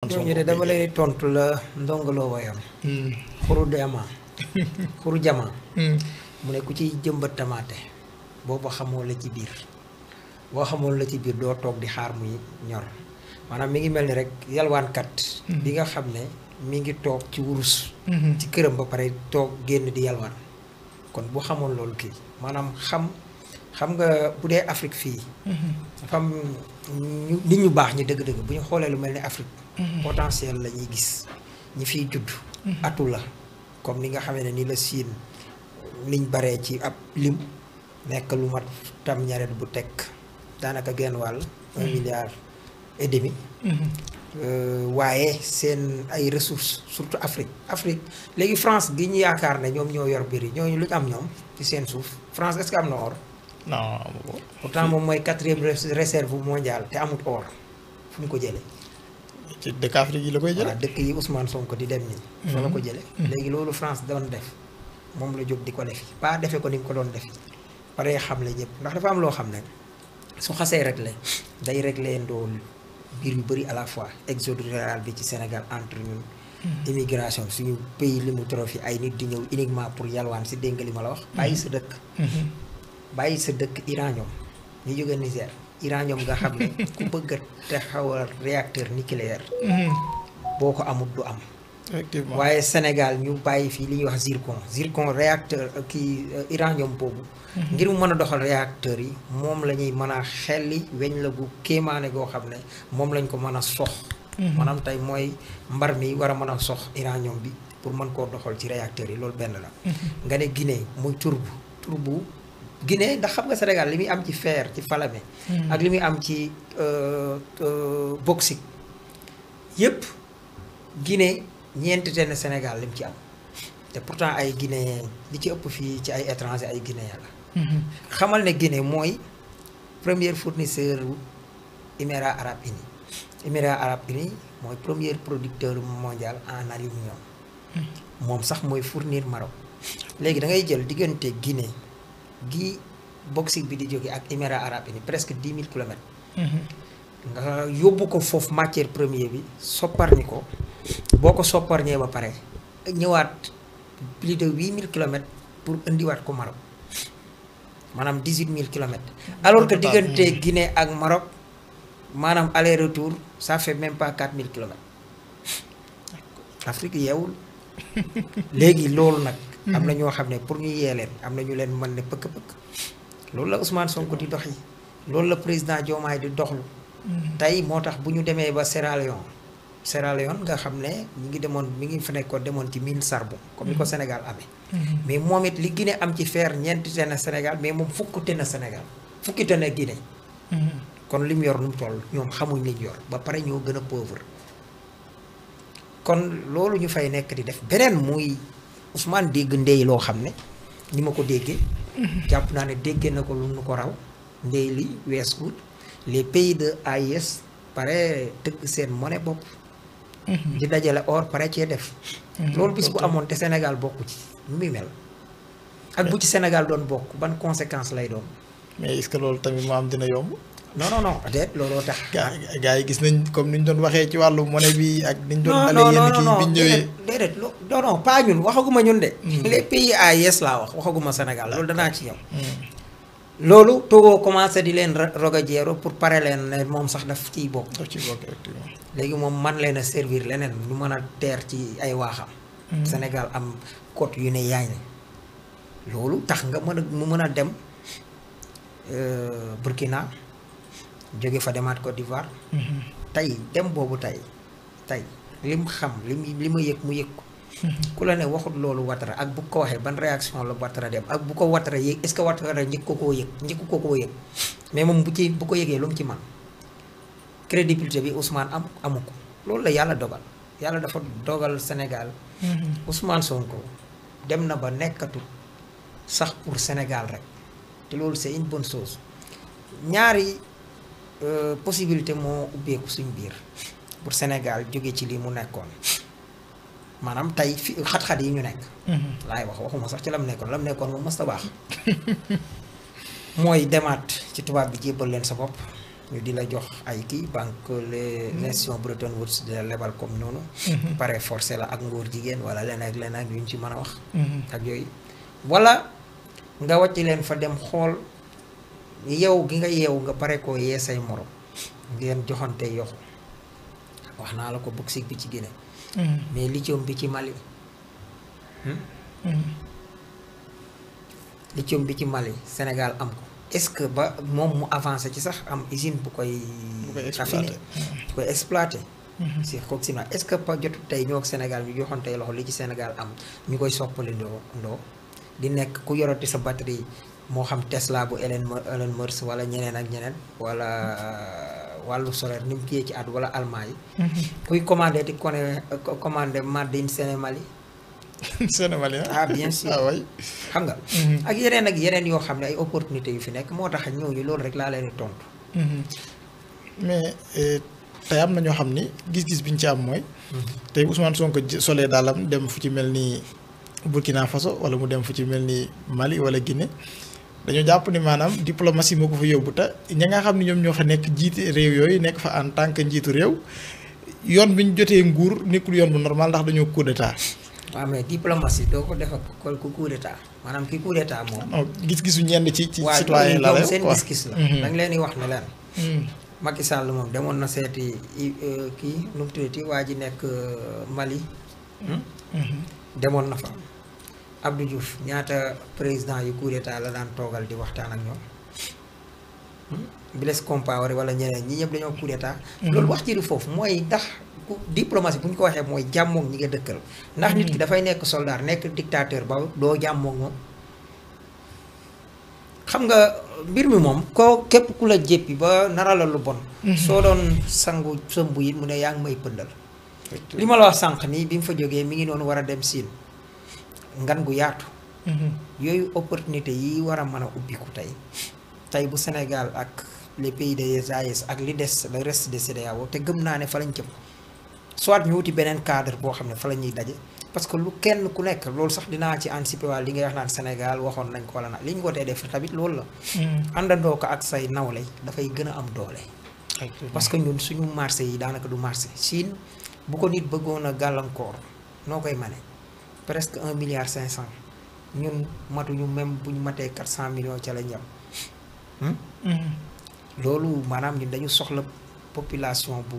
Ousmane Sonko. ñooñu de dama lay tontu la ndongoloo wayoon. xuru dema xuru jama. mu ne ku ciy jëmbat tamaate boobu xamoo la ci biir boo xamoon la ci biir doo toog di xaar muy ñor maanaam mi ngi mel ni rek yalwaankat. bi nga xam ne mi ngi toog ci wurus. ci këram ba pare toog génn di yalwaan kon bu xamoon loolu kii maanaam xam nga bu dee Afrique fii. dafa am nit ñu baax ñi dëgg-dëgg bu ñu xoolee lu mel ni Afrique. potentiel la ñuy gis ñi fiy judd. atu la comme ni nga xamee ne ni la siin liñ baree ci ab lim nekk lu mat tam ñaret bu teg daanaka genn wàll. 1,5 milliard. waaye seen ay ressources surtout Afrique léegi France gi ñu yaakaar ne ñoom ñoo yor biir yi ñooñu lu ñu am ñoom ci seen suuf France est-ce que am na or. non. pourtant moom mooy 4e réserve mondiale te amut or fu mu ko jëlee. ci dëkk Afrique yi la koy jëlee. dëkk yi Ousmane Sonko di dem nii. fa la ko jëlee. léegi loolu France doon def moom la jóg di ko defi pas defe ko ni mu ko doon defi pare xam le ñëpp ndax dafa am loo xam ne su xasee réglé day réglé ndool biir yu bëri à la fois exode rural bi ci Sénégal entre ñun. immigration suñu pays li mu trophy ay nit di ñëw uniquement pour yalwaan si dégg nga li ma la wax. bàyyi sa dëkk. bàyyi sa dëkk uranium ñu jóge Niger uranium nga xam ne ku bëgg a taxawal réacteur nucléaire. boo ko amut du am. effectivement waaye Sénégal ñu bàyyi fii li ñuy wax zircon réacteur uranium boobu. ngir mu mën a doxal réacteurs yi moom la ñuy mën a xelli weñ la gu kéemaane goo xam ne moom lañ ko mën a sox. maanaam tey mooy mbar mi war a mën a sox uranium bi pour mën koo doxal ci réacteurs yi loolu benn la. nga ne Guinée muy turbu Guinée ndax xam nga Sénégal li muy am ci fer ci Falémé. ak li muy am ci bauxite yépp Guinée ñeenti teen Sénégal lim ci am te pourtant ay Guinéen li ci ëpp fii ci ay étranger ay Guinéen la. xamal ne Guinée mooy premier fournisseur Émirats arabes unis Émirats arabes unis mooy premier producteur mondial en aluminium. moom sax mooy fournir Maroc léegi da ngay jël diggante Guinée gi bauxite bi di jóge ak Émirats arabes unis presque 10 000 kilomètres. nga yóbbu ko foofu matière première bi sopparñi ko boo ko sopparñee ba pare ñëwaat plus de 8000 kilomètres pour indiwaat ko Maroc maanaam 18000 kilomètres. alors que diggante Guinée ak Maroc maanaam aller retour ça fait même pas 4000 kilomètres. Afrique yeewul léegi loolu nag. am na ñoo xam ne pour ñu yee leen am na ñu leen mën ne pëkk-pëkk loolu la Ousmane Sonko di doxi loolu la président Diomaye di doxlu. tey moo tax bu ñu demee ba Sierra Leone nga xam ne mi ngi fa nekkoon demoon ci mine charbon comme ni ko Sénégal amee. mais moom it li Guinée am ci fer ñeenti te na Sénégal mais moom fukki na Sénégal fukki te na Guinée. kon li mu yor nu mu toll ñoom xamuñ li ñu yor ba pare ñoo gën a pauvre. kon loolu ñu fay nekk di def beneen muy Ousmane dégg ndey loo xam ne ni ma ko déggee. jàpp naa ne déggee na ko lu nu ko raw ndey li weesu les pays de AES pare tëgg seen monnaie bopp. di dajale or pare cee def. loolu bis bu amoon te Sénégal bokku ci nu muy mel. ak bu ci Sénégal doon bokk ban conséquence lay doon. mais est-ce que loolu tamit moo am dina yomb. non peut-être looloo tax. gaa yi gis nañ comme ni ñu doon waxee ci wàllu monnaie bi ak ni ñu doon. dalee yenn kii bi ñu ñëwee déedéet non pas ñun waxaguma ñun de. les pays AES laa waxaguma Sénégal loolu danaa ci ñëw. loolu Togo commencé di leen roga jeero pour pare leen ne moom sax daf ciy bokk. effectivement. léegi moom man leen a servir leneen ñu mën a teer ci ay waaxam. Sénégal am côte yu ne yaay loolu tax nga mu mën a dem Burkina jóge fa demaat Côte d'Ivoire. tey dem boobu tey lim xam li ma yëg mu yëg ko. ku la ne waxut loolu Ouattara ak bu ko waxee ban réaction la Ouattara dem ak bu ko Ouattara yëg est-ce que Ouattara njëkk ko koo yëg mais moom bu ko yëgee lu mu ci man crédibilité bi Ousmane amu ko loolu la yàlla dogal yàlla dafa dogal Sénégal. Ousmane Sonko dem na ba nekkatu sax pour Sénégal rek te loolu c'est une bonne chose ñaari possibilité moo ubbeeku suñ biir pour Sénégal jóge ci lii mu nekkoon. maanaam tey fi xat-xat yi ñu nekk. laay waxuma sax ci lam nekkoon moom mës ta baax. mooy demaat ci tubaab bi jébbal leen sa bopp ñu di la jox ay kii banque les nations Bretton Woods di la lebal comme noonu. pare forcé la ak ngóor jigéen wala leneen ak leneen ak yu ñu ci mën a wax. ak yooyu wala nga wàcc leen fa dem xool yow gi nga yeewu nga pare koo yee say morom ngeen joxante yoxu wax naa la ko bauxite bi ci Guinée. mais lithium bi ci Mali. lithium bi ci Mali Sénégal am ko est-ce que ba moom mu avancé ci sax am usine bu koy raffiné bu koy exploité si Cocina est-ce que pa jotu tey ñoo ak Sénégal ñu joxoon tey loxo li ci Sénégal am ñu koy soppali ndoo di nekk ku yoroti sa batterie moo xam Tesla bu Elon Musk wala ñeneen ak ñeneen wala wàllu solaire ni mu kiyee ci at wala Allemagne yi kuy commandé ti commandé made in Sénégal Sénégal ah bien sûr ah oui xam nga ak yeneen yoo xam ne ay opportunités yu fi nekk moo tax ñooñu loolu rek laa leen di tontu mais tey am na ñoo xam ni gis-gis bi ñu ci am mooy tey Ousmane Sonko solee daalam dem fu ci mel ni Burkina Faso wala mu dem fu ci mel ni Mali wala Guinée dañoo jàpp ni maanaam diplomatie moo ko fa yóbbu te ña nga xam ne ñoom ñoo fa nekk jiite réew yooyu nekk fa en tant que njiitu réew yoon bi ñu jotee nguur nekkul yoon bu normal ndax dañoo coup d'état. waaw mais diplomatie doo ko def ak ku coup d'état maanaam ki coup d'état moom. non gis-gisu ñenn ci citoyen la waaw seen gis-gis la. da nga leen di wax ne leen. Macky Sall moom demoon na seeti kii nu mu tuddati waa ji nekk Mali. demoon na fa. Abdou Diouf ñaata président yu coup d'état la daan toogal di waxtaan ak ñoom. Blaise Compaoré wala ñeneen ñi ñëpp dañoo coup d'état. loolu wax ci du foofu mooy ndax. diplomatie bu ñu ko waxee mooy jàmmoog ñi nga dëkkal ndax nit ki dafay nekk soldat nekk dictateur ba doo jàmmoog moom xam nga mbir mi moom ko képp ku la jéppi ba nara la lu bon soo doon sangu sëmbu yi mu ne yaa ngi may pëndal li ma la wax sànq nii bi mu fa jógee mi ngi noonu war a dem Siin ngan gu yaatu yooyu opportunité yi war a mën a ubbiku tey bu Sénégal ak les pays des AES ak li des le reste de CEDEAO te gëm naa ne fa lañ jëm soit ñu wuti beneen cadre boo xam ne fa la ñuy daje parce que lu kenn ku nekk loolu sax dinaa ci anticiper waa li ngay wax naan Sénégal waxoon nañ ko wala na li ñu ko tee def tamit loolu la àndandoo ko ak say nawle dafay gën a am doole parce que ñun suñu marché yi daanaka du marché Chine bu ko nit bëggoon a gàllankoor noo koy mane presque 1,5 milliard ñun matuñu même bu ñu matee 400 millions ca la ñam loolu maanaam ñun dañu soxla population bu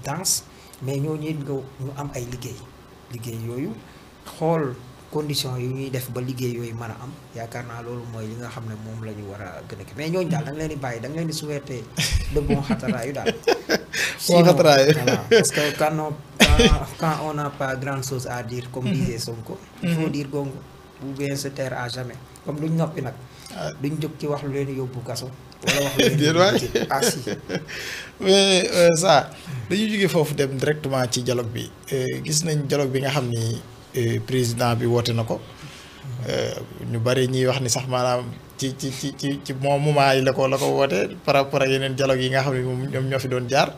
dense mais ñooñu ñu am ay liggéey yooyu xool condition yu ñuy def ba liggéey yooyu mën a am yaakaar naa loolu mooy li nga xam ne moom la ñu war a gën a mais ñooñu daal da nga leen di bàyyi da nga leen di souhaiter de bon xataraayu daal. bon xataraayu voilà parce que quand on n'a pas grand chose à dire comme disait Sonko. il faut dire gongo ou bien se taire à jamais comme duñ noppi nag. duñ jóg ci wax lu leen yóbbu kaso. wala wax lu leen ah si. mais ça dañuy jógee foofu dem directement ci dialogue bi gis nañ dialogue bi nga xam ni président bi woote na ko ñu bari ñuy wax ni sax maanaam ci moom moment yi la ko woote par rapport ak yeneen dialogue yi nga xam ne moom ñoom ñoo fi doon jaar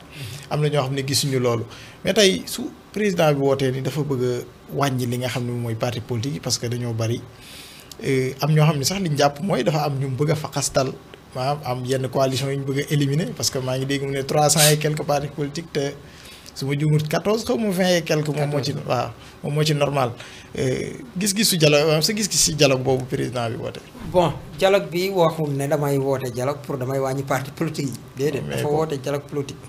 am na ñoo xam ne gisuñu loolu mais tey su président bi wootee ni dafa bëgg a wàññi li nga xam ne mooy parti politique yi parce que dañoo bari am ñoo xam ne sax liñ jàpp mooy dafa am ñu bëgg a faqastal maanaam am yenn coalition yi ñu bëgg a éliminer parce que maa ngi dégg mu ne 300 et quelques partis politiques te su ma juumut 14 xaw ma 20 et quelques moom moo ci waaw moom moo ci normal gis-gisu dialogue sa gis-gis si dialogue boobu président bi woote. bon dialogue bi waxul ne damay woote dialogue pour damay wàññi parti politique yi. déedéet dafa woote dialogue politique.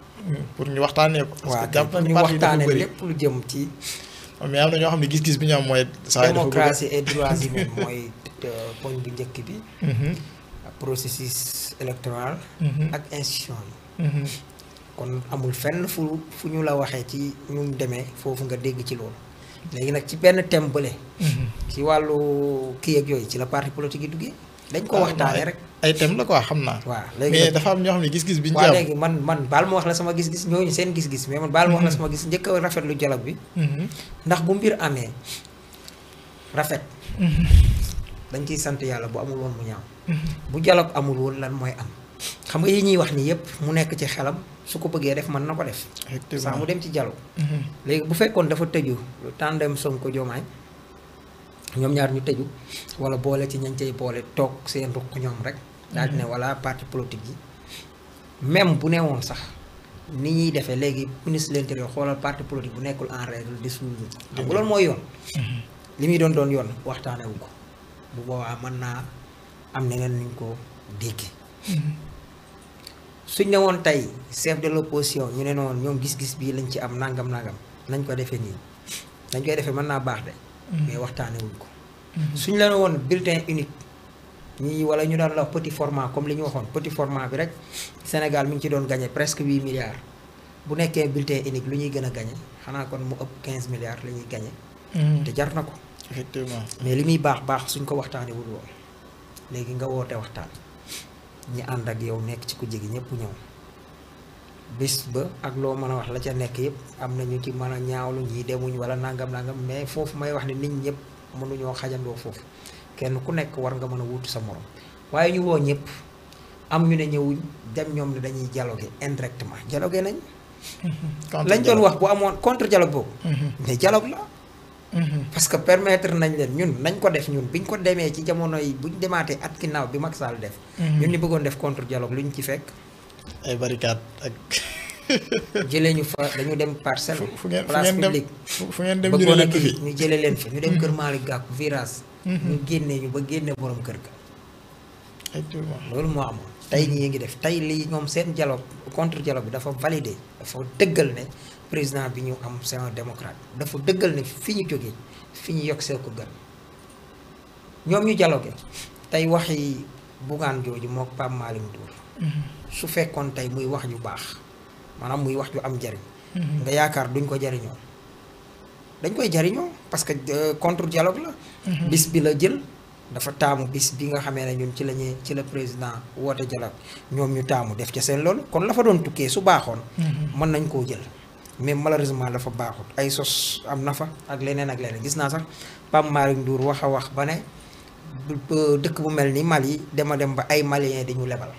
pour ñu waxtaanee ko. parce que jàpp nañu ñu waxtaanee lépp lu jëm ci. mais am na ñoo xam ne gis-gis bi ñu am mooy. saa yi dafa démocratie et droits humains mooy poñ bu njëkk bi. processus électoral. ak institution yi. kon amul fenn fu ñu la waxee ci ñu demee foofu nga dégg ci loolu. léegi nag ci benn thème bële. ci wàllu kii ak yooyu ci la parti politique yi duggee. dañ ko waxtaanee rek. ay thème la quoi xam naa. waaw léegi mais dafa am ñoo xam ne gis-gis bi ñu waaw léegi man baal ma wax la sama gis-gis ñooñu seen gis-gis mais man baal ma wax la sama gis njëkk a rafetlu dialogue bi. ndax bu mbir amee rafet. dañ ciy sant yàlla bu amul woon mu ñaaw. bu dialogue amul woon lan mooy am. xam nga yi ñuy wax ni yëpp mu nekk ci xelam su ko bëggee def mën na ko def. saa mu dem ci dialogue. léegi bu fekkoon dafa tëju tandem Sonko Diomaye ñoom ñaar ñu tëju wala boole ci ñañ cay boole toog seen ruq ñoom rek. daal di ne wala parti politique yi même bu ne woon sax ni ñuy defee léegi ministre de l'intérieur xoolal parti politique bu nekkul en règle dissoudre xam nga loolu mooy yoon. li muy doon yoon waxtaanee wu ko bu boobaa mën naa am neneen nuñ ko déggee. suñ ne woon tey chef de l'opposition ñu ne noonu ñoom gis-gis bii lañ ci am nangam nañ ko defee nii dañ koy defee mën naa baax de. mais waxtaanee wuñ ko. suñ la ne woon bulletin unique. ñii wala ñu daan la petit format comme li ñu waxoon petit format bi rek Sénégal mi ngi ci doon gagné presque 8 milliards bu nekkee bulletin unique lu ñuy gën a gagné xanaa kon mu ëpp 15 milliards la ñuy gagné. te jar na ko. effectivement mais li muy baax suñ ko waxtaanee wul woon léegi nga woote waxtaan ñi ànd ak yow nekk ci ku jegi ñëpp ñëw bis ba ak loo mën a wax la ca nekk yëpp am na ñu ci mën a ñaawlu ñii demuñ wala nangam mais foofu may wax ne nit ñëpp mënuñoo xajandoo foofu. kenn ku nekk war nga mën a wuutu sa morom waaye ñu woo ñëpp am ñu ne ñëwuñ dem ñoom ne dañuy dialoguer indirectement dialoguer nañ. lañ doon wax bu amoon contre dialogue boobu. mais dialogue la. parce que permettre nañ leen ñun nañ ko def ñun biñ ko demee ci jamono yi buñ demaatee at ginnaaw bi Macky Sall def. ñun ñu bëggoon def contre dialogue lu ñu ci fekk. ay barricade ak. jëlee ñu fa dañu dem parcelle. place publique fu ngeen dem bëggoon a kii ñu jëlee leen fa ñu dem kër Malick Gakou virage. ñu génnee ñu ba génne borom kër ga. loolu moo amoon tey ñii ngi def tey lii ñoom seen dialogue contre dialogue bi dafa validé dafa dëggal ne président bi ñu am c'est un démocrate dafa dëggal ne fi ñu jógee fi ñu yokk see ko gën ñoom ñu dialogué tey waxi Bougane jooju moo Pape Malick Ndour su fekkoon tey muy wax ju baax maanaam muy wax ju am njariñ nga yaakaar duñ ko jariñoo dañ koy jariñoo parce que contre dialogue la. bis bi la jël dafa taamu bis bi nga xamee ne ñun ci la président woote dialogue ñoom ñu taamu def ca seen loolu kon la fa doon tukkee su baaxoon. mën nañ koo jël mais malheureusement dafa baaxut ay sos am na fa ak leneen gis naa sax Pape Malick Ndour wax a wax ba ne dëkk bu mel ni Mali dem ba ay Maliens di ñu lebal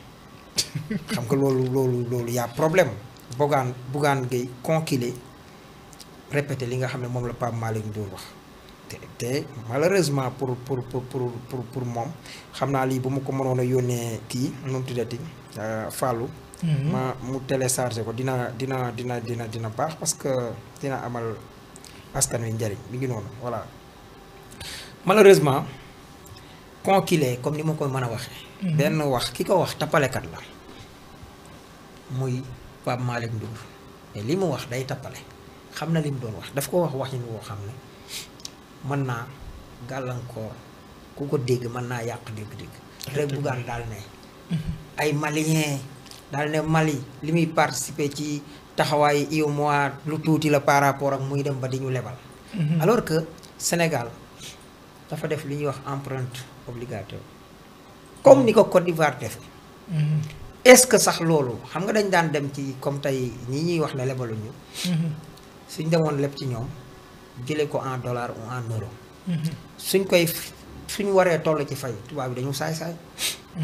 xam nga loolu y a problème Bougane Gueye conquilé répété li nga xam ne moom la Pape Malick Ndour wax te malheureusement pour moom xam naa lii bu ma ko mënoon a yónnee kii nu mu tuddati Fallou mu téléchargé ko dina baax parce que dina amal askan wi njariñ mi ngi noonu voilà malheureusement conquilé comme ni ma koy mën a waxee benn wax ki ko wax tappalekat la muy Pape Malick Ndour mais li mu wax day tappale xam na li mu doon wax daf ko wax waxin woo xam ne mën naa gàllankoor ku ko dégg mën naa yàq dégg-dégg rek Bougane daal ne ay Maliens daal ne Mali li muy participer ci taxawaay UEMOA lu tuuti la par rapport ak muy dem ba di ñu lebal alors que Sénégal dafa def li ñuy wax empreinte obligatoire comme ni ko Côte d'Ivoire def est-ce que sax loolu xam nga dañ daan dem ci comme tey ñi ñuy wax ne lebaluñu suñ demoon leb ci ñoom jëlee ko en dollar ou en euro suñ waree toll ci fay tubaab bi dañu saay-saay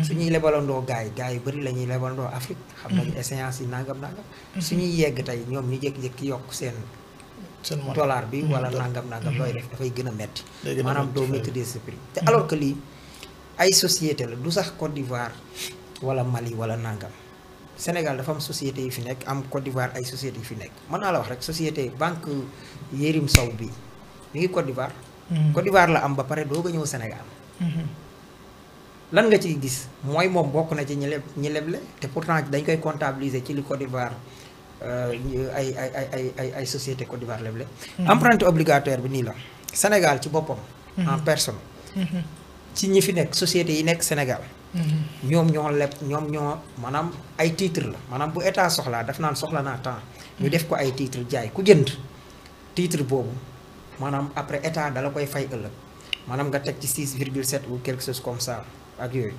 suñuy lebalandoo gars yi bëri la ñuy lebalandoo Afrique xam nañu échéance yi nangam suñuy yegg tey ñoom ñu jékki-jékki yokk seen dollar bi wala nangam looy def dafay gën a metti maanaam doo maîtriser ce prix te alors que lii ay société la du sax Côte d'Ivoire wala Mali wala nangam Sénégal dafa am société yi fi nekk am Côte d'Ivoire ay société yi fi nekk mën naa la wax rek société banque Yérim Sow bi mi ngi Côte d'Ivoire Côte d'Ivoire la am ba pare doog a ñëw Sénégal lan nga ciy gis mooy moom bokk na ci ñi leble te pourtant dañ koy comptabiliser ci li Côte d'Ivoire ay société Côte d'Ivoire leble empreinte obligatoire bi nii la Sénégal ci boppam en personne ci ñi fi nekk société yi nekk Sénégal ñoom ñoo maanaam ay titre la maanaam bu état soxlaa daf naan soxla naa temps ñu def ko ay titre jaay ku jënd titre boobu maanaam après état dala koy fay ëllëg maanaam nga teg ci 6,7 ou quelque chose comme ça ak yooyu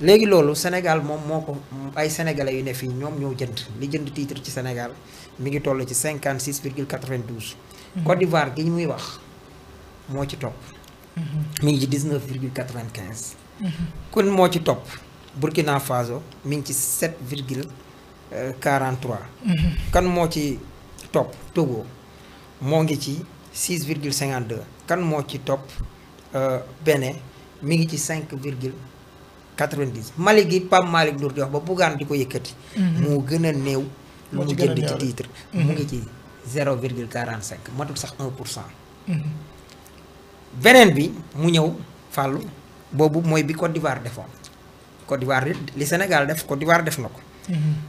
léegi loolu Sénégal moom moo ko ay sénégalais yu ne fii ñoom ñoo jënd li jënd titre ci Sénégal mi ngi toll ci 56,92 Côte d'Ivoire gi muy wax moo ci topp mi ngi ci 19,95 kon moo ci topp Burkina Faso mi ngi ci 7,43 kan moo ci topp Togo moo ngi ci 6,52 kan moo ci topp Bénin mi ngi ci 5,41 90 Mali gi Pape Malick Ndour di wax ba Bougane di ko yëkkati. moo gën a néew. lu mu jënd ci titre. mu ngi ci 0,45 matul sax 1%. beneen bi mu ñëw fàllu boobu mooy bi Côte d'Ivoire defoon Côte d'Ivoire li Sénégal def Côte d'Ivoire def na ko.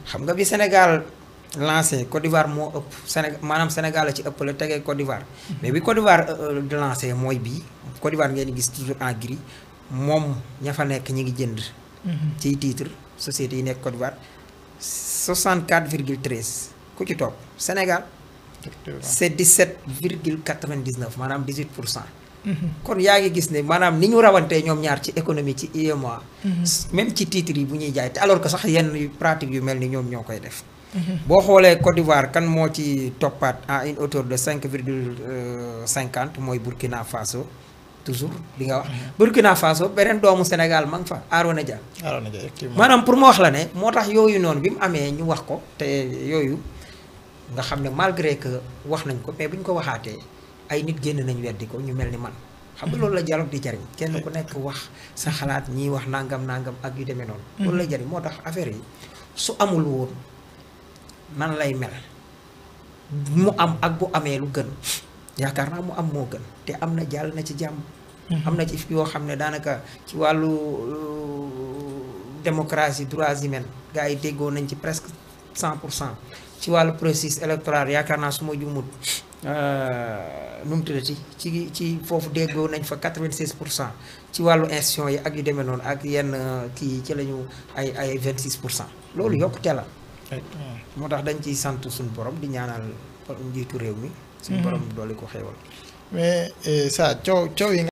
xam nga bi Sénégal lancé Côte d'Ivoire moo ëpp maanaam Sénégal la ci ëpp la tegee Côte d'Ivoire. mais bi Côte d'Ivoire lancé mooy bii Côte d'Ivoire ngeen di gis toujours en gris moom ña fa nekk ñi ngi jënd. ciy titre société yi nekk Côte d'Ivoire 64,13 ku ci topp Sénégal. c'est 17,99 maanaam 18%. kon yaa ngi gis ne maanaam ni ñu rawantee ñoom ñaar ci économie ci UEMOA. même ci titres yi bu ñuy jaay te alors que sax yenn pratique yu mel ni ñoom ñoo koy def. boo xoolee Côte d'Ivoire kan moo ci toppaat à une hauteur de 5,50 mooy Burkina Faso toujours li nga wax. Burkina Faso beneen doomu Sénégal ma nga fa Arona Dia. Arona Dia effectivement maanaam pour ma wax la ne moo tax yooyu noonu bi mu amee ñu wax ko te yooyu nga xam ne malgré que wax nañ ko mais bu ñu ko waxaatee. ay nit génn nañ weddi ko ñu mel ni man xam nga loolu la dialogue di jariñ kenn ku nekk wax sa xalaat ñii wax nangam ak yu demee noonu loolu lay jariñ moo tax affaire yi su amul woon nan lay mel mu am ak bu amee lu gën yaakaar naa mu am moo gën te am na jàll na ci jàmm am na ci yoo xam ne daanaka ci wàllu démocratie droits humains gars yi déggoo nañ ci presque 100% ci wàllu processus électoral yaakaar naa su ma jumut nu mu tuddati ci foofu déggoo nañ fa 96% ci wàllu institution yi ak yu demee noonu ak yenn kii ci lañu ay 26%. loolu yokkute la. moo tax dañ ciy sant suñu borom di ñaanal njiitu réew mi. suñu borom doole ko xéewal. mais ça coow yi